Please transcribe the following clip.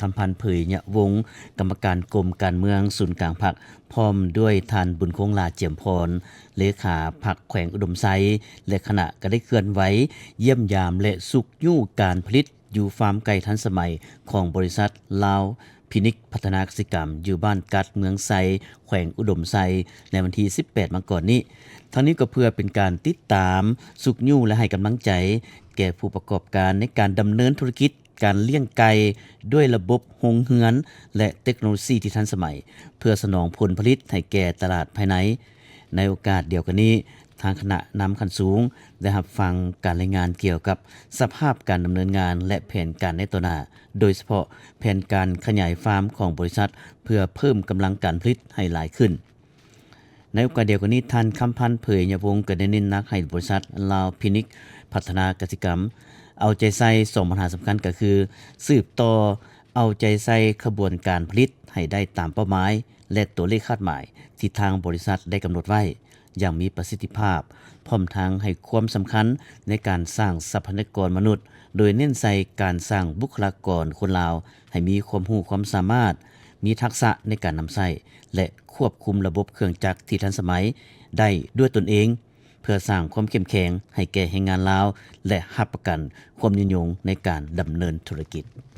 ຄຳພັນ ເຜີຍຍະວົງ ກຳມະການກົມການເມືອງສູນກາງພັກ ພ້ອມດ້ວຍທ່ານ ບຸນຄົງ ຫຼ້າຈຽມພອນ ເລຂາພັກແຂວງອຸດົມໄຊ ແລະ ຄະນະ ກໍໄດ້ເຄື່ອນໄຫວຢ້ຽມຢາມ ແລະ ຊຸກຍູ້ການຜະລິດຢູ່ຟາມໄກ່ທັນສະໄໝຂອງບໍລິສັດລາວພິນິກພັດທະນາກະສິກຳ ຢູ່ບ້ານກັດ ເມືອງໄຊ ແຂວງອຸດົມໄຊ ໃນວັນທີສິບແປດ ມັງກອນນີ້. ທັງນີ້ກໍເພື່ອເປັນການຕິດຕາມ, ຊຸກຍູ້ ແລະ ໃຫ້ກຳລັງໃຈແກ່ຜູ້ປະກອບການໃນການດຳເນີນທຸລະກິດ ການລ້ຽງໄກ່ດ້ວຍລະບົບໂຮງເຮືອນ ແລະ ເຕັກໂນໂລຊີທີ່ທັນສະໄໝ ເພື່ອສະໜອງຜົນຜະລິດໃຫ້ແກ່ຕະຫຼາດພາຍໃນ. ໃນໂອກາດດຽວກັນນີ້, ທາງຄະນະນຳຂັ້ນສູງໄດ້ຮັບຟັງການລາຍງານກ່ຽວກັບສະພາບການດຳເນີນງານ ແລະ ແຜນການໃນຕໍ່ໜ້າ, ໂດຍສະເພາະແຜນການຂະຫຍາຍຟາມຂອງບໍລິສັດ ເພື່ອເພີ່ມກຳລັງການຜະລິດໃຫ້ຫຼາຍຂຶ້ນ. ໃນໂອກາດດຽວກັນນີ້, ທ່ານ ຄຳພັນ ເຜີຍຍະວົງ ກໍໄດ້ເນັ້ນໜັກໃຫ້ບໍລິສັດລາວພິນິກພັດທະນາກະສິກຳ ເອົາໃຈໃສ່ສອງບັນຫາສຳຄັນ ກໍຄື ສືບຕໍ່ເອົາໃຈໃສ່ຂະບວນການຜະລິດໃຫ້ໄດ້ຕາມເປົ້າໝາຍ ແລະ ຕົວເລກຄາດໝາຍທີ່ທາງບໍລິສັດໄດ້ກຳນົດໄວ້ຢ່າງມີປະສິດທິພາບ, ພ້ອມທັງໃຫ້ຄວາມສຳຄັນໃນການສ້າງຊັບພະຍາກອນມະນຸດ, ໂດຍເນັ້ນໃສ່ການສ້າງບຸກຄະລາກອນຄົນລາວໃຫ້ມີຄວາມຮູ້ຄວາມສາມາດ, ມີທັກສະໃນການນຳໃຊ້ ແລະ ຄວບຄຸມລະບົບເຄື່ອງຈັກທີ່ທັນສະໄໝໄດ້ດ້ວຍຕົນເອງ, ເພື່ອສ້າງຄວາມເຂັ້ມແຂງໃຫ້ແກ່ແຮງງານລາວ ແລະ ຮັບປະກັນຄວາມຍືນຍົງໃນການດຳເນີນທຸລະກິດ.